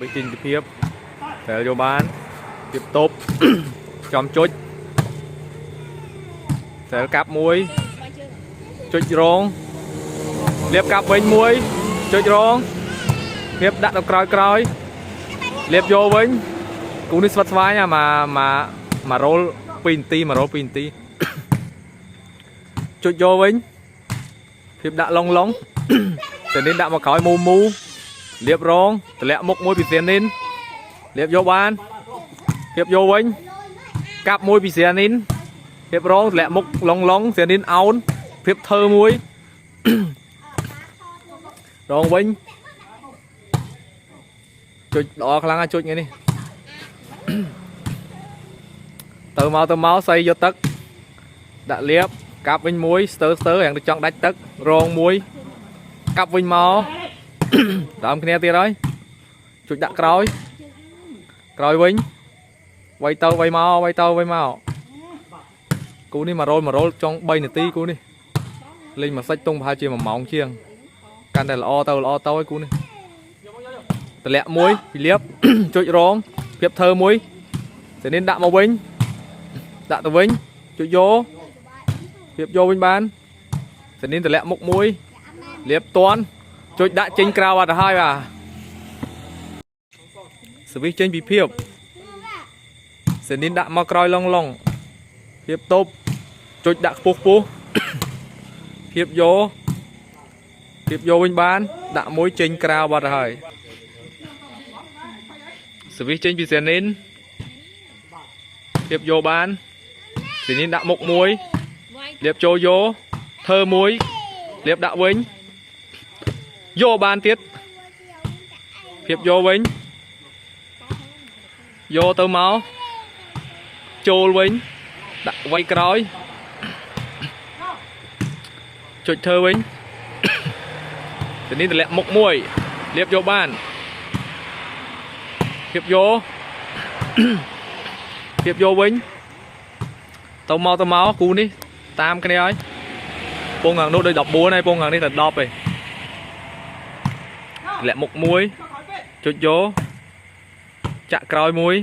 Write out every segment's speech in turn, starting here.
វិចិន្ទភាពដែលយកបានភាពតប ចំចុចដែលកាប់មួយចុចរងលៀបកាប់វិញមួយចុចរងភាពដាក់ទៅក្រោយក្រោយលៀបយកវិញគូនេះស្វិតស្វាញអាមកមកមករ៉ូល2នាទីមករ៉ូល2នាទី ចុចយកវិញភាពដាក់ឡុងឡុង តែនេះដាក់មកក្រោយមូមូលៀបរងតម្លាក់មុខមួយពីសៀនីនលៀបយកបានភាពយកវិញកាប់មួយពីសៀនីនភាពរងតម្លាក់មុខឡុងឡុងសៀនីនអោនភាពធ្វើមួយ រងវិញចុចល្អខ្លាំងណាស់ចុចថ្ងៃនេះ ទៅមកទៅមកសៃយកទឹកដាក់លៀបកាប់វិញមួយស្ទើស្ទើយ៉ាងទៅចង់ដាច់ទឹករងមួយកាប់វិញមក ដើមគ្នាទៀតហើយចុចដាក់ក្រោយក្រោយវិញវាយទៅវាយមកវាយទៅវាយមកគូនេះមករលមករលចង់3នាទីគូនេះលេងមួយសាច់តុងប្រហែលជា1ម៉ោងជាងកាន់តែល្អទៅល្អទៅហើយគូនេះតម្លាក់មួយពីលៀប ចុចរងភាពធ្វើមួយសេនីនដាក់មកវិញដាក់ទៅវិញចុចយកភាពយកវិញបានសេនីនតម្លាក់មុខមួយលៀបតន់ចុចដាក់ចេញក្រៅអត់ទៅហើយបាទសវិសចេញពីភាពសេនីនដាក់មកក្រោយឡុងឡុងភាពតបចុចដាក់ខ្ពស់ខ្ពស់ ភាពយកភាពយកវិញបាន ដាក់មួយចេញក្រៅបាត់ទៅហើយសវិសចេញពីសេនីនភាពយកបានសេនីនដាក់មុខមួយលៀបចូលយកធ្វើមួយលៀបដាក់វិញយកបានទៀតភាពយកវិញយកទៅមកចូលវិញដាក់ໄວក្រោយចុចធ្វើវិញ ទីនេះតម្លាក់មុខមួយលៀបយកបានភាពយក ភាពយកវិញទៅមកទៅមកគូនេះតាមគ្នាហើយពងខាងនោះដូច14ហើយពងខាងនេះតែ10ឯងតម្លាក់មុខមួយចុចយកចាក់ក្រោយមួយ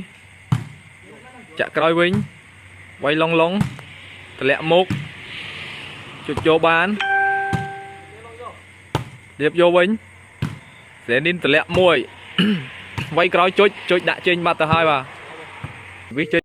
ចាក់ក្រោយវិញវាយឡុងឡុងតម្លាក់មុខចុចយកបាន រៀបយកវិញសេនីនតម្លាក់មួយ វាយក្រោយចុចចុចដាក់ចេញបាត់ទៅហើយបាទវិសចុច